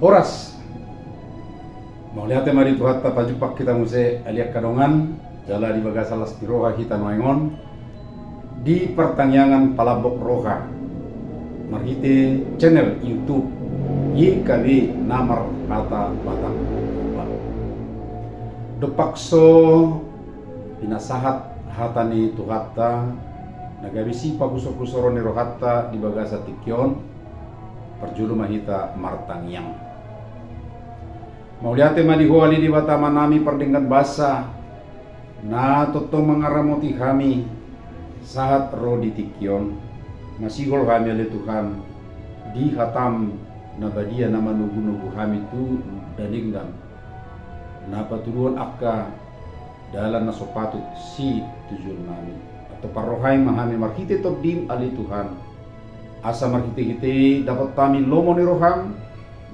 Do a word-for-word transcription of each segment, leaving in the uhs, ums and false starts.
Horas. Mauliate ma di Tuhanta, pajumpang hita muse ale angka dongan, jala di bagasan las ni roha hita nuaeng on di partangiangan Palambok Roha marhite channel YouTube Y K B na marhata Batak. Dompak so pinasahat hata ni Tuhanta na gabe sipahusorhusoron ni rohanta di bagasan tingki on, parjolo ma hita martangiang. Mauliate ma di Ho ale Debata Amanami pardenggan basa, na tongtong mangaramoti hami sahat ro di tingki on. Masihol hami ale Tuhan di hataM na badia na manogunogu hami tu na denggan, na patuduhon angka dalan na so patut situjuonnami. Antong parrohai ma hami marhite TondiM ale Tuhan, asa marhitehite i dapot hami lomo ni rohaM,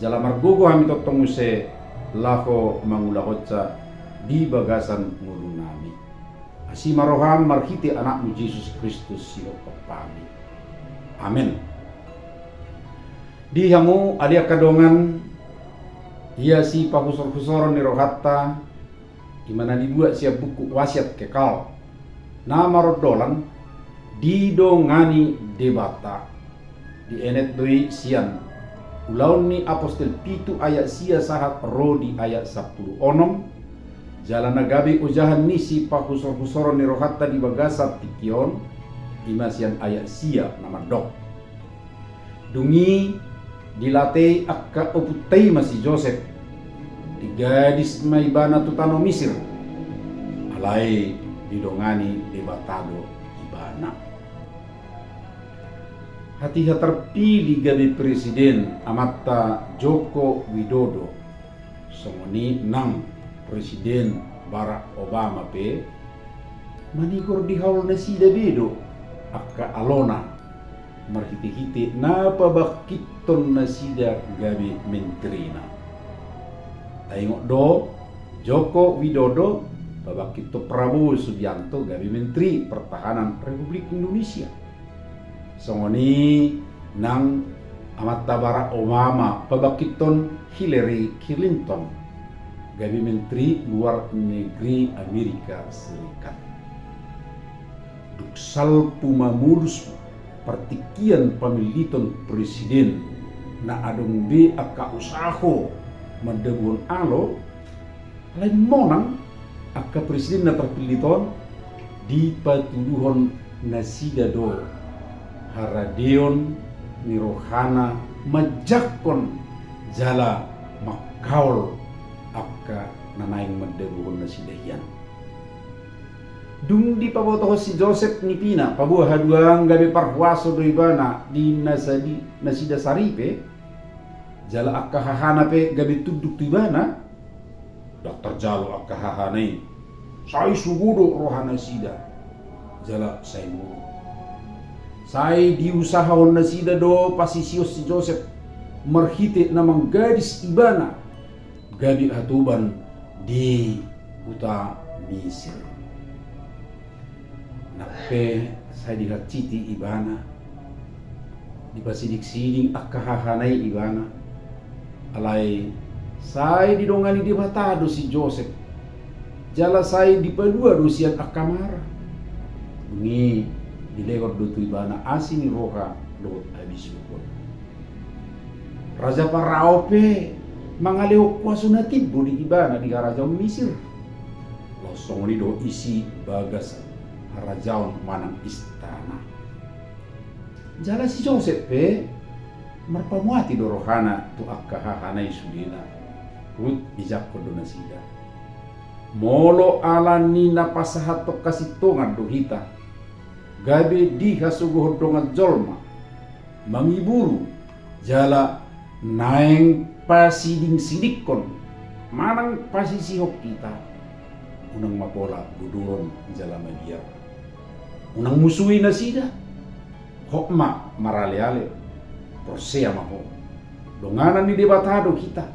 jala margogo hami tongtong muse laho mangulahonsa di bagasan ngolunami. Asi ma rohaM marhite AnakMu Jesus Kristus, sidohon hami. Amen. Di hamu ale angka dongan, ia sipahusorhusoron ni rohanta, i ma na dibuat sian buku Wasiat Kekal, na marondolan Didongani Debata. Dienet do i sian Ulaon ni Apostel pitu ayat sia sahat ro di ayat sampulu onom, jala na gabe ojahan ni sipahusorhusoron ni rohanta di bagasan tingki on, i ma sian ayat sia na mandok. Dung i dilatei angka ompunta i ma si Josep. Digadis ma ibana tu tano Misir. Alai didongani Debata do ibana. Hatiha tarpilih gabe presiden amanta Joko Widodo. Songon i nang Presiden Barack Obama pe, manigor dihaol nasida be do angka alona marhitehite na pabangkithon nasida gabe menterina. Taingot do, Joko Widodo pabangkithon Prabowo Subianto gabe Menteri Pertahanan Republik Indonesia. Songon i nang amanta Barack Obama pabangkithon Hillary Clinton gabe Menteri Luar Negeri Amerika Serikat. Dung salpu mamolus partingkian pamilliton presiden na adong be angka usaho mandabuhon alo, alai monang angka presiden na tarpillit on dipatuduhon nasida do haradeon ni rohana manjangkon jala mangkaol angka na naeng mandabuhon nasida hian. Dung dipabotohon si Josep nipina paboa haduan gabe parhuaso do ibana di nasadi-, nasida saripe, jala angka hahana pe gabe tunduk tu ibana, ndang tarjalo angka hahana i. Sai sogo do rohanasida jala sai muruk. Sai diusahahon nasida do pasisihon si Josep marhite na manggadis ibana gabe hatoban di huta Misir. Nang pe sai dihansiti ibana, dipasidingsiding angka hahana i ibana, alai sai didongani Debata do si Josep, jala sai dipalua do sian angka mara. Dung i dilehon do tu ibana asi ni roha dohot habisuhon. Raja Parao pe mangalehon kuaso na timbo di ibana di harajaon Misir. Laos songon i do isi bagas harajaon manang istana. Jala si Josep pe marpamuati do rohana tu angka hahana i sudena, huhut dijangkon do nasida. Molo ala ni na pasahathon hasintongan do hita, gabe dihasogohon dongan jolma, mangiburu, jala naeng pasidingsidingkon manang pasisihon hita, unang ma pola bodoron jala mabiar. Unang musui nasida. Hot ma maraleale. Porsea ma ho, donganan ni Debata do hita.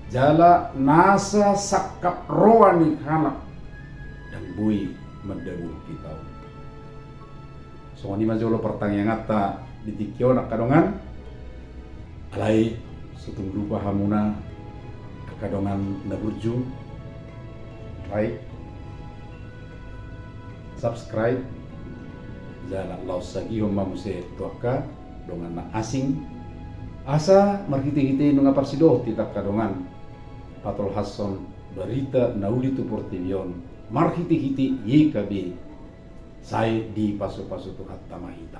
Jala nasa sangkap roha ni halak ndang boi mandabuhon hita on. Songon i ma jolo partangianganta di tingki on angka dongan. Alai So tung lupa hamuna angka dongan na burju, like, subscribe, jala laos sagihon ma muse tu angka dongan na asing. Asa marhitehite nunga parsidohot hita angka dongan patolhashon barita na uli tu portibi on marhitehite Y K B, sai dipasupasu Tuhanta ma hita.